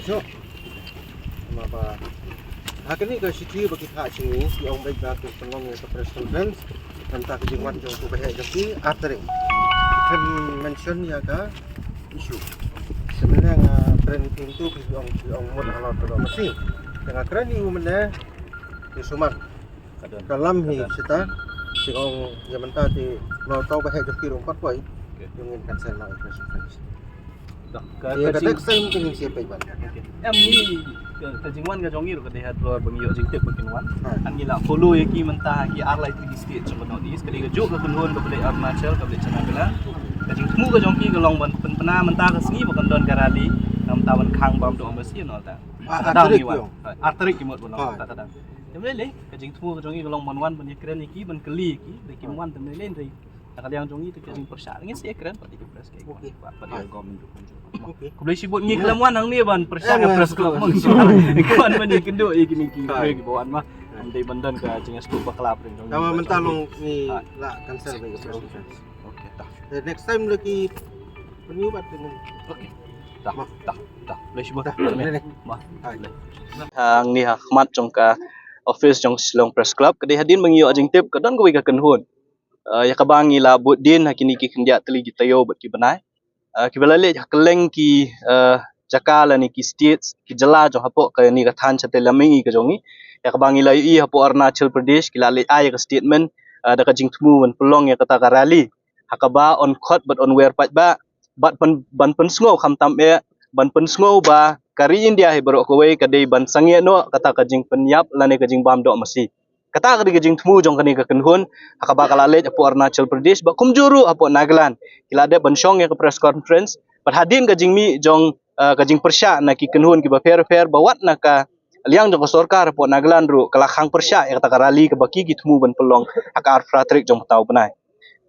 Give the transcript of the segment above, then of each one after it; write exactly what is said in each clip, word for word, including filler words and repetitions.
Sure. Namar ba ha kane ka shithi ba ki phah sha ngi, ki ong beit ba kin pynlong ïa ka press conference mynta ka jingwan jong u baheh jong ki ar tarik. Ki mention ïa ka issue. Sha mynne nga kren ïa ki, tu ki ong, ki ong mut halor ka Dohmasi. Te nga kren ïa u mynne, ki sumar. Ka lam hi sita, ki ong ïa mynta te, na u baheh jong ki ruh ym pat poi. Ïa ngin cancel na u press conference. Dah, ka, ïa ka ka jing- text time te ngin sa peit ban. Em, ngi ka, ka jingwan ka jong ngi ruh ka dei halor ba ngi ïoh jingtip ba kin wan. Ha. Ngi la follow ïa ki mynta ha ki ar lai tylli ki state jong ka North East, ka dei kajuh ka kynhun kaba dei Arunachal, kaba dei Nagaland. Ka jingthmu ka jong ki ka long ban pynbna mynta ka sngi ba kan don ka rally, namar ban khang bam Dohmasi, nangta. Ah, ar tarik ki wan. Ar tarik ki mut ban long mynta ka dang. Te balei lei ka jingthmu ka jong ngi ka long ban wan ban ïakren ïa ki, ban kylli ïa ki, da kim wan te balei lei. Na ka liang jong ngi te ka jingpyrshah ngin sa ïakren pat ïa ki press, ka wan pat ïa government ruh. Khublei shibun, ngi khlem wan hangne ban pyrshah ka press club, ngi wan ban ïakynduh ïa kine ki briew kiba wan, ma. Ym dei ban don ka jingïasuk bakla pyrshah jong ngi. Tangba mynta long ngi la cancel ïa ka press conference. Okay, tah. The next time lada ki pynïoh pat te ngin. Okay. Tah, tah, tah. Khublei shibun. Tah, khublei. Ma. Hangne ha khmat jong ka office jong Shillong Press Club, ka dei hadien ba ngi ïoh jingtip ka don kawei ka kynhun, ah, ïa kaba ngi la bud dien ha kine ki khyndiat tylli ki taïew bad ki bnai. Ah, kiba la leit ha kylleng ki, ah, jaka lane ki states, ki jylla jong hapoh kane ka thaiñ shatei lam mihngi ka jong ngi. Ïa kaba ngi la ïohi hapoh Arunachal Pradesh, ki la leit ai ïa ka statement, ah, da ka jingthmu ban pynlong ïa kata ka rally ha kaba yn khot bad yn wer paidbah, bad pyn-, ban pynsngew khamtam eh, ban pynsngew ba ka ri India hi baroh kawei ka dei ban sangeh noh kata ka jingpynïap lane ka jingbam Dohmasi. Kata ka dei ka jingthmu jong kane ka kynhun ha kaba ka la leit hapoh Arunachal Pradesh, bad kumjuh ruh hapoh Nagaland. Ki la dep ban shong ïa ka press conference, bad hadien ka jingmih jong, eh, ka jingpyrshah na ki kynhun kiba pher pher, bad wat na ka liang jong ka sorkar hapoh Nagaland ruh ka la khang pyrshah ïa kata ka rally kaba ki, ki thmu ban pynlong ha ka arphew phra tarik jong mynta u bnai.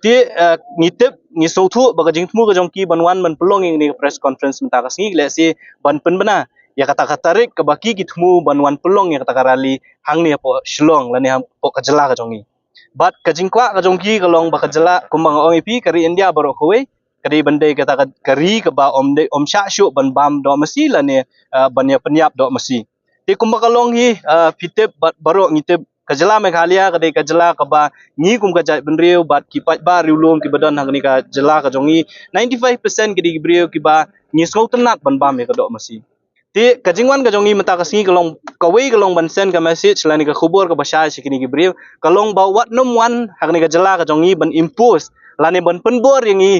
Te, eh, ngi tip, ngi sngewthuh ba ka jingthmu ka jong ki ban wan ban pynlong ïa kane ka press conference mynta ka sngi, lehse ban pynbna ïa kata ka tarik kaba ki, ki thmu ban wan pynlong ïa kata ka rally hangne hapoh Shillong lane hapoh ka jylla ka jong ngi. Bad ka jingkwah ka jong ki ka long ba ka jylla, kumba nga ong ïa phi, ka ri India baroh kawei ka dei ban dei kata ka, ka ri kaba ym dei, ym shah shuh ban bam Dohmasi lane, eh, ban ïa pynïap Dohmasi. Te kumba ka long hi, ah, phi tip bad baroh ngi tip, ka jylla Meghalaya ka dei ka jylla kaba ngi kum ka jaitbynriew bad ki paidbah riewlum kiba don ha kane ka jylla ka jong ngi, ninety-five percent ki dei ki briew kiba ngi sngewtynnat ban bam ïa ka Dohmasi. Te ka jingwan ka jong ngi mynta ka sngi ka long, kawei ka long ban send ka message lane ka khubor kaba shai sha kine ki briew, ka long ba wat nym wan ha kane ka jylla ka jong ngi ban impose lane ban pynbor ïa ngi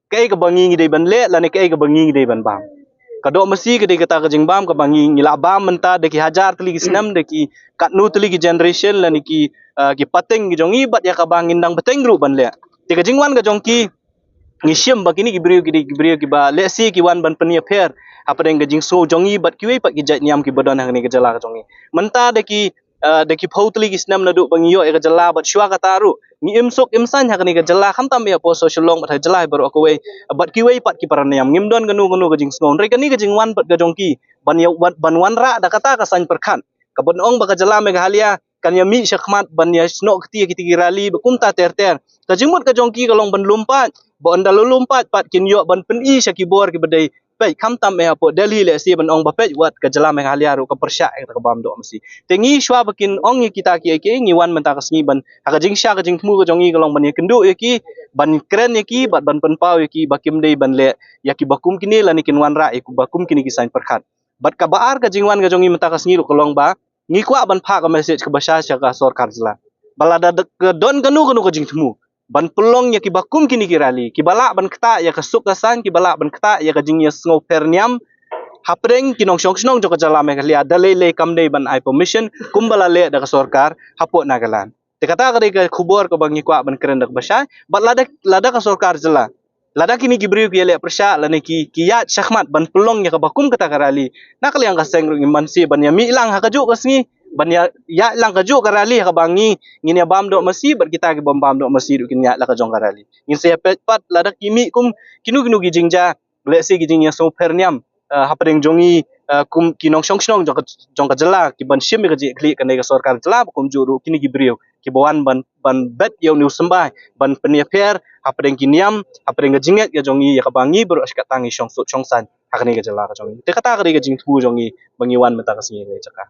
kaei kaba ngi ngi dei ban leh lane kaei kaba ngi ngi dei ban bam. Ka Dohmasi ka dei kata ka jingbam kaba ngi ngi la bam mynta da ki hajar tylli ki snem, da ki katno tylli ki generation lane ki, ah, ki pateng ki jong ngi, bad ïa kaba ngin dang bteng ruh ban leh. Te ka jingwan ka jong ki, ngi shim ba kine ki briew ki dei ki briew kiba lehse ki wan ban pynïapher hapdeng ka jingsngew jong ngi bad kiwei pat ki jait niam kiba don ha kane ka jylla ka jong ngi. Mynta da ki, ah, da ki phew tylli ki snem naduh ba ngi ïoh ïa ka jylla bad shuwa kata ruh ngi im suk im saiñ ha kane ka jylla, khamtam ïa hapoh Shillong bad ha jylla baroh kawei, bad kiwei pat ki para niam ngim don kano kano ka jingsngew. Hynrei kane ka jingwan pat ka jong ki ban ïa, ban, ban wanrah da kata ka saiñ pyrkhat, kaban ong ba ka jylla Meghalaya kan ïa mih shakhmat ban ïa snoh kti ïa kita ki rally bad kumta ter ter. Ka jingmut ka jong ki ka long ban lum paid, ba ynda la lum paid pat kin ïoh ban pyni sha ki bor kiba dei peit, khamtam eh hapoh Delhi lehse ban ong ba peit wat ka jylla Meghalaya ruh ka pyrshah ïa kata ka bam Dohmasi. Te ngi shuwa ba kin ong ïa kita kiei kiei ngi wan mynta ka sngi ban, ha ka jingshisha ka jingthmu ka jong ngi ka long ban ïakynduh ïa ki, ban kren ïa ki bad ban pynpaw ïa ki ba kim dei ban leh ïa kiba kum kine lane kin wanrah ïa kiba kum kine ki saiñ pyrkhat. Bad kaba ar ka jingwan ka jong ngi mynta ka sngi ruh ka long ba ngi kwah ban phah ka message kaba shai sha ka sorkar jylla ba lada ka don kano kano ka jingthmu ban pynlong ïa kiba kum kine ki rally, kiba lah ban ktah ïa ka suk ka saiñ, kiba lah ban ktah ïa ka jingïasngewpher niam hapdeng ki nongshong shnong jong ka jylla Meghalaya, da lei lei kam dei ban ai permission kumba la leh da ka sorkar hapoh Nagaland. Te kata ka dei ka khubor kaba ngi kwah ban kren da kaba shai. Bad lada, lada ka sorkar jylla, lada kine ki briew ki ïaleh pyrshah lane ki, ki ïaid shakhmat ban pynlong ïa kaba kum kata ka rally, na ka liang ka seng ruh ngim banse ban ïa mih lang ha kajuh ka sngi ban ïa, ïaid lang kajuh ka rally ha kaba ngi ngin ïa bam Dohmasi bad kita ki bym bam Dohmasi ruh kin ïaid la ka jong ka rally. Ngin sa ïa peit pat lada ki mih kum kino kino ki jingjia, lehse ki jingïasngewpher niam, ah, hapdeng jong ngi, ah, kum ki nongshong shnong jong ka, jong ka jylla, kiban shim ïa ka jingïakhlieh kane ka sorkar jylla, ba kumjuh ruh kine ki briew kiba wan ban, ban bet ïa une u symbai ban pynïapher hapdeng ki niam, hapdeng ka jingngeit ka jong ngi ïa kaba ngi baroh shi katta ngi shong suk shong saiñ. ha kane ka jylla ka jong ngi. Te kata ka dei ka jingthmu jong ngi ba ngi wan mynta ka sngi ka jaka.